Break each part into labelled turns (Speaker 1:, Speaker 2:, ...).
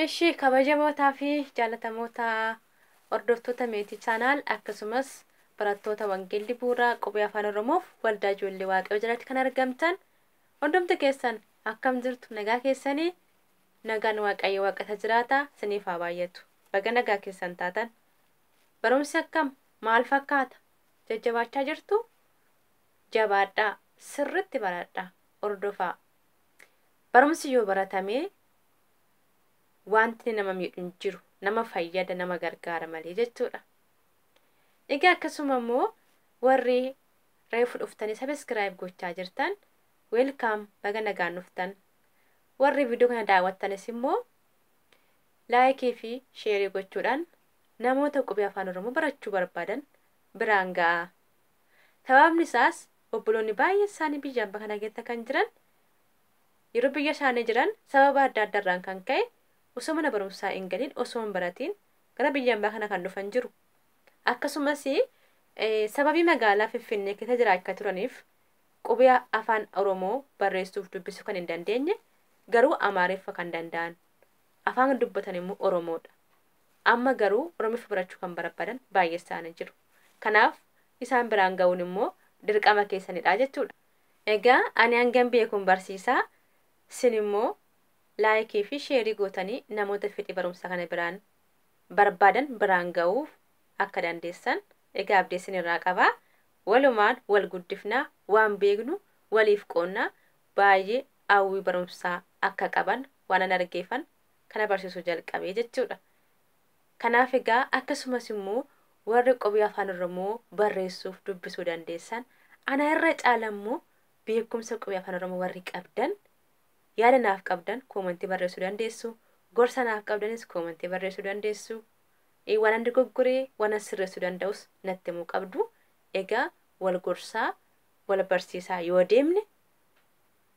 Speaker 1: Ishii kabajamootaa fi jaallatamoota hordoftoota Meetii Channel, akkasumas barattoota Wangeelli Bu'uuraa Qubee Afaan Oromoof Waldaa Ijoollee Waaqayyoo jalatti kan argamtan hundumti keessan, akkam jirtu? Nagaa keessanii? Nagaan Waaqayyo Waaqata jiraata siniif haa baay'atu. Baga nagaa keessan taatan. Barumsi akkam maal fakkaata? Jajjabaachaa jirtu? Jabaadhaa, sirritti baradhaa, hordofaa. Barumsi yoo baratame wanti nama miidhu hin jiru, nama fayyada, nama gargaara malee jechuudha. Egaa akkasuma immoo warri reefu dhuftanii subscribe gochaa jirtan, welcome, baga nagaan dhuftan. Warri viidiyoo kana daawwattanis immoo like fi share gochuudhaan namoota qubee Afaan Oromoo barachuu barbaadan biraan ga'a. Sababni isaas obboloonni baay'een isaanii biyya ambaa kana keessa kan jiran, yeroo biyya isaanii jiran sababa adda addaarraan kan ka'e osoo mana barumsaa hin galin, osoo hin baratiin gara biyya ambaa kana kan dhufan jiru. Akkasumas sababii magaalaa Finfinnee keessa jiraachaa turaniif qubee Afaan Oromoo barreessuuf dubbisuu kan hin dandeenye, garuu Amaariffa kan danda'an, afaan dubbatan immoo Oromoodha. Amma garuu Oromiffa barachuu kan barbaadan baay'ee isaanii jiru. Kanaaf isaan biraan ga'uun immoo dirqama keessanidha jechuudha. Egaa ani hangam beekuun barsiisaa, sin immoo like fi share gootanii namoota fedhii barumsa kana biraan barbaadan biraan ga'uuf akka dandeessan egaa abdii isin irraa qabaa. Walumaan wal guddifnaa, waan beeknu waliif qoonnaa. Baay'ee hawwii barumsaa akka qaban waan an argeefan kana barsiisuu jalqabee jechuudha. Kanaaf egaa akkasumas immoo warri qubee Afaan Oromoo barreessuuf dubbisuu dandeessan, ana irra caala immoo beekumsa qubee Afaan Oromoo warri qabdan, yaada naaf qabdan comment barreessuu dandeessu. Gorsa naaf qabdanis comment barreessuu dandeessu. Waan an dogoggoree, waan an sirreessuu danda'us natti himuu qabdu. Egaa wal gorsaa, wal barsiisaa yoo deemne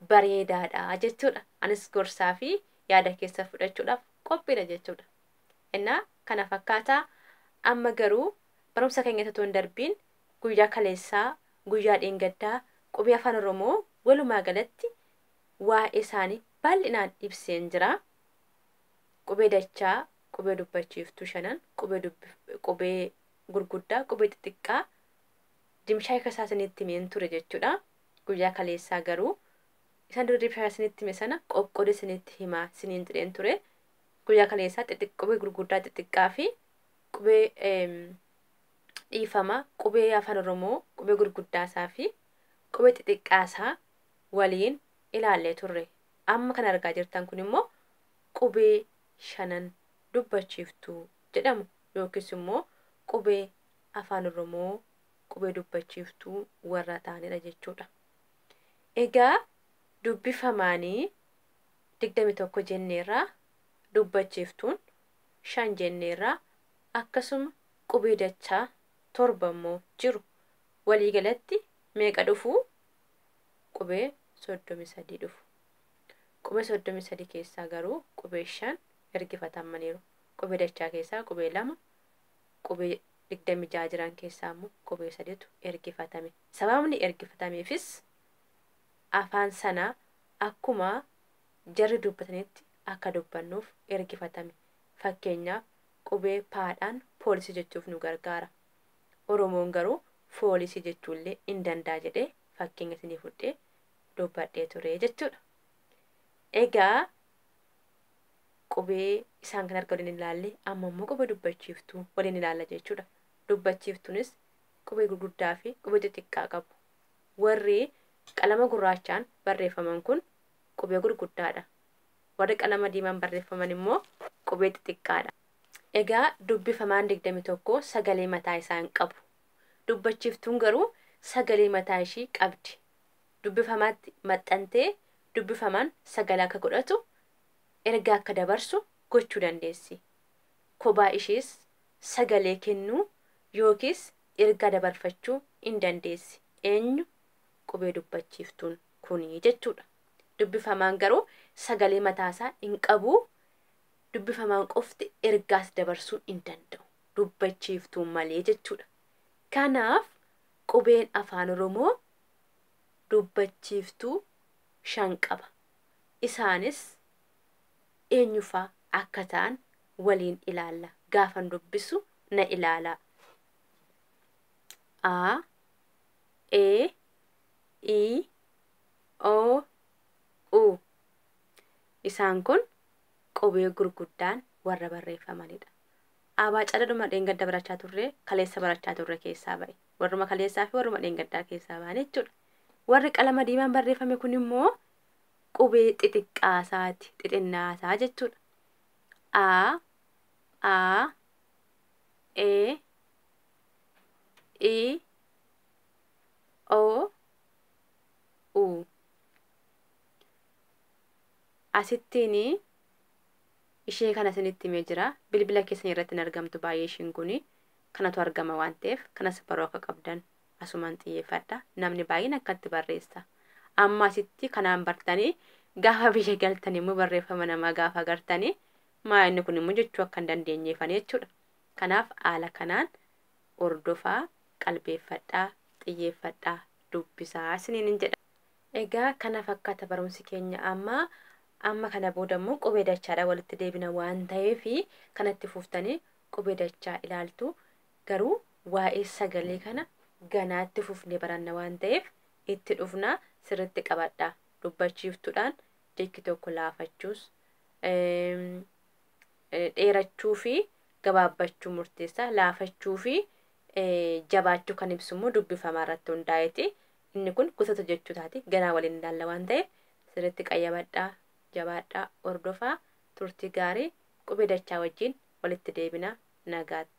Speaker 1: bareedaadha jechuudha. Anis gorsaa fi yaada keessa fudhachuudhaaf qophiidha jechuudha. Innaa kana fakkaataa. Amma garuu barumsa keenya otoo hin darbiin guyyaa kaleessaa, guyyaa dheengaddaa qubee Afaan Oromoo walumaa galatti waa'ee isaanii bal'inaan ibseen jira. Qubee dachaa, qubee dubbachiiftuu shanan, qubee gurguddaa, qubee xixiqqaa dimshaa isaa isinitti himeen ture jechuudha. Guyyaa kaleessaa garuu isaan dura dimshaa isinitti hime sana qoqqoodee isinitti himaa isiniin jedheen ture. Guyyaa kaleessaa qubee gurguddaa, xixiqqaa fi qubee, dhiifama, qubee Afaan Oromoo qubee gurguddaa isaa fi qubee xixiqqaa isaa waliin ilaallee turre. Amma kan argaa jirtan kun immoo qubee shanan dubbachiiftuu jedhamu yookiis immoo qubee Afaan Oromoo qubee dubbachiiftuu warra ta'anidha jechuudha. Egaa dubbifamaanii 21 jenneerraa, dubbachiiftuun 5 jenneerraa, akkasuma qubee dachaa 7 immoo jiru. Waliigalatti meeqa dhufu? Qubee 33 dhufu. Qubee 33 keessaa garuu qubee 5 ergifatamaniiru. Qubee dachaa keessaa qubee 2, qubee 26 jiran keessaa immoo qubee 3tu ergifatame. Sababni ergifatameefis afaan sanaa akkuma jarri dubbatanitti akka dubbannuuf ergifatame. Fakkeenyaaf qubee paadhaan poolisii jechuuf nu gargaara. Oromoon garuu foolisii jechuullee hin danda'a jedhee fakkeenya isinii fudhee dubbadhee ture jechuudha. Egaa qubee isaan kan arga waliin ilaalle, amma immoo qubee dubbachiiftuu waliin ilaalla jechuudha. Dubbachiiftuunis qubee gurguddaa fi qubee xixiqqaa qabu. Warri qalama gurraachaan barreeffaman kun qubee gurguddaadha. Warri qalama diimaan barreeffaman immoo qubee xixiqqaadha. Egaa dubbifamaan 21 sagalee mataa isaa hin qabu. Dubbachiiftuun garuu sagalee mataa ishii qabdi. Dubbifamaatti maxxantee dubbifamaan sagalee akka godhatu, ergaa akka dabarsu gochuu dandeessi. Kophaa ishees sagalee kennuu yookiis ergaa dabarfachuu hin dandeessi. Eenyu? Qubee dubbachiiftuun kuni jechuudha. Dubbifamaan garuu sagalee mataasaa hin qabu. Dubbifamaan qofti ergaas dabarsuu hin danda'u. Dubbachiiftuun malee jechuudha. Kanaaf qubeen Afaan Oromoo dubbachiiftuu 5 qaba. Isaanis eenyufaa? akka ta'an waliin ilaalla. Gaafan dubbisu na ilaalaa. A, E, I, O, U. Isaan kun qubee gurguddaan warra barreeffamanidha. Abaa cadadhuma dheengadda barachaa turre, kaleessa barachaa turre keessaa ba'e. Warruma kaleessaa fi warruma dheengaddaa keessaa ba'an jechuudha. Warri qalama diimaan barreeffame kun immoo qubee xixiqqaasaati, xixinnaasaa jechuudha. A, A, E, I, O, U. Asittiin ishee kana isinitti himee jira. Bilbila keessan irratti hin argamtu baay'ee ishiin kuni. Kanatu argama waan ta'eef kanas baruu akka qabdan asumaan xiyyeeffadha. Namni baay'een akkatti barreessa. Amma asitti kanaan bartanii gaafa biyya galtan immoo barreeffama namaa gaafa agartanii maa inni kun immoo jechuu akka hin dandeenyeefan jechuudha. Kanaaf haala kanaan hordofaa, qalbeeffadhaa, xiyyeeffadhaa, dubbisaa isiniin hin jedha. Egaa kana fakkaata barumsi keenya amma. Amma kana booda immoo qubee dachaadha walitti deebina waan ta'eef kanatti fuftanii qubee dachaa ilaaltu. Garuu waa'ee sagalee kana ganaatti fufnee baranna waan ta'eef itti dhufnaa sirriitti qabadhaa. Dubbachiiftuudhaan jechi tokko laafachuus, dheerachuu fi gabaabbachuu murteessa. Laafachuu fi jabaachuu kan ibsu immoo dubbifamaa irratti hundaa'eeti. Inni kun gosoota jechootaati. Ganaa waliin ilaalla waan ta'eef sirriitti qayyabadhaa, jabaadhaa, hordofaa, turtii gaarii qubee dachaa wajjin walitti deebina. Nagaatti.